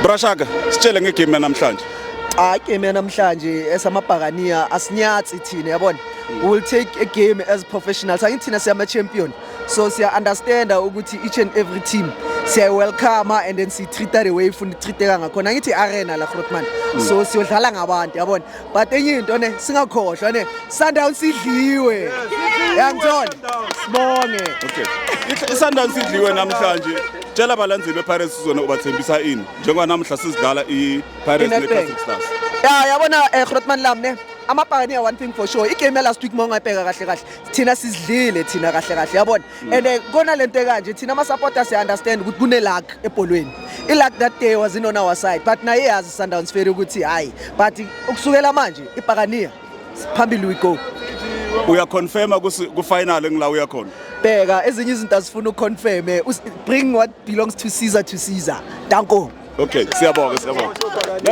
Bra Shaka, sitshele ngegame yanamhlanje. Hayi, game yanamhlanje esamabhakaniya asinyatsi thina, yabona. We will take a game as professionals. Angithi thina siyama champion, so siya understanda ukuthi each and every team siyayi-welcome and then siyi-treata the way ifuna i-treateka ngakhona. Angithi i-arena la, Grootman, so siyodlala ngabantu, yabona. But enye into ne, singakhohlwa ne, Sundowns idliwe, yangithola, sibonge. Okay. I-Sundowns idliwe namhlanje. Tshela abalandeli bePirates uzona ubathembisa ini njengoba namuhla sizidlala i-Pirates I-Nedbank. ne-Casric Stars. Ya, yabona, Grootman lam ne, amabhakaniya, one thing for sure, igame last week mawungayibheka kahle kahle, thina sizidlile thina kahle kahle, yabona. And kona lento ekanje, thina ama-supporters siya-understand ukuthi kune-luck ebholweni. I-luck that day was in on our side, but naye yazi Sundowns fair ukuthi hayi, but ukusukela manje ibhakaniya phambili, we go. Uyaconfirma ku-final ngila uya khona? Bheka, ezinye izinto azifuna uconfirm. Bring what belongs to Caesar to Caesar. Danko. Okay, siyabonga, siyabonga. Next.